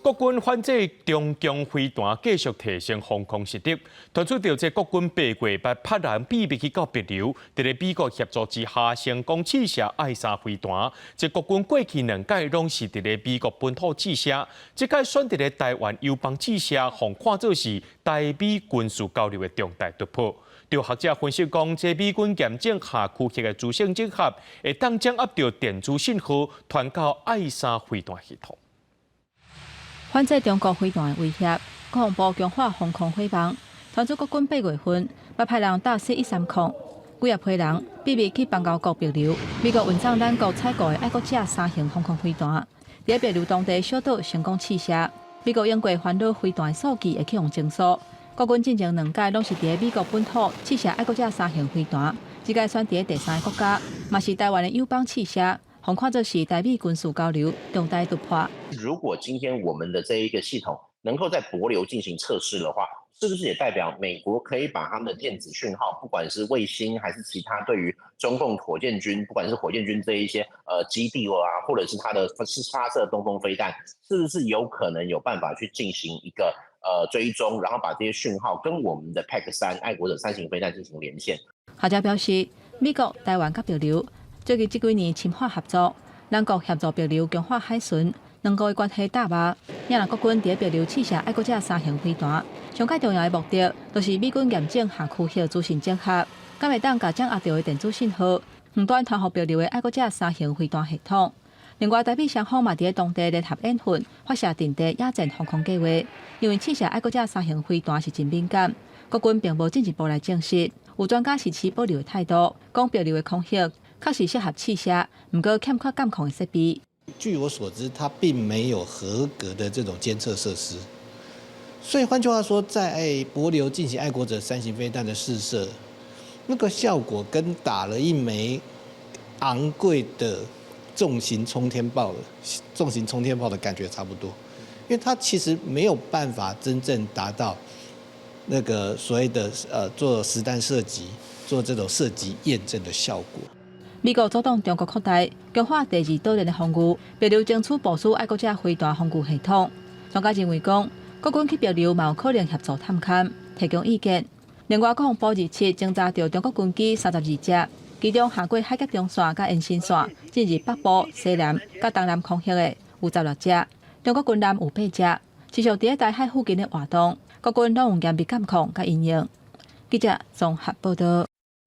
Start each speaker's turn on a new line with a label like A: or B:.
A: 國軍反制中共飛彈繼續提升防空實力，傳出著這國軍八月捌派人秘密去到帛琉，佇咧美國協助之下成功試射愛三飛彈。這國軍過去兩屆攏是佇咧美國本土試射，這擺選佇咧台灣友邦試射，予看做是台美軍事交流的重大突破。有學者分析講，這美軍驗證下區域的資訊整合，會當掌握著電子信號傳到愛三飛彈系統。
B: 反制中國飛彈的威脅，國防部強化防空火網，傳出國軍八月份捌派人搭 C-130，幾仔批人秘密去邦交國帛琉，美國運送咱國採購的愛國者三型防空飛彈，佇帛琉當地小島成功試射。美國英國煩惱飛彈數據會去予整肅，國軍進前兩屆攏是佇美國本土試射愛國者三型飛彈，這擺選佇第三個國家，嘛是台灣的友邦試射。予看做是台美軍事交流重大突破。
C: 如果今天我們的這一個系統能夠在帛琉進行測試的話，是不是也代表美國可以把他們的電子訊號，不管是衛星還是其他對於中共火箭軍，不管是火箭軍這一些基地啊，或者是它的是發射東風飛彈，是不是有可能有辦法去進行一個追蹤，然後把這些訊號跟我們的 PAC-3愛國者三型飛彈進行連線？
B: 學者表示，美國、台灣佮帛琉最近這幾年深化合作，兩國協助帛琉強化海巡，兩國的關係搭密。若國軍佇帛琉試射愛國者三型飛彈，上蓋重要的目的，就是美軍驗證下區域資訊整合，敢會當共掌握著的電子信號，遠端傳予帛琉的愛國者三型飛彈系統。另外，台美雙方嘛佇當地聯合演訓，發射陣地野戰防空計畫。因為試射愛國者三型飛彈是真敏感，國軍並無進一步來證實。有專家是持保留的態度，講帛琉的空域確實適合試射，毋過欠缺監控的設備。
D: 據我所知，它並沒有合格的這種監測設施，所以換句話說，在帛琉進行愛國者三型飛彈的試射，那個效果跟打了一枚昂貴的重型衝天炮的感覺差不多，因為它其實沒有辦法真正達到那個所謂的做實彈射擊、做這種射擊驗證的效果。
B: 美國阻擋中國擴大，強化第二島鏈的防禦，帛琉爭取部署愛國者飛彈防禦系統。專家認為講，國軍去帛琉嘛有可能協助探勘，提供意見。另外，國防部日前偵查著中國軍機32隻，其中跨過海峽中線佮延伸線進入北部、西南佮東南空域的有16隻，中國軍艦有八隻，持續佇台海附近的活動，國軍攏有嚴密監控佮因應。記者綜合報道。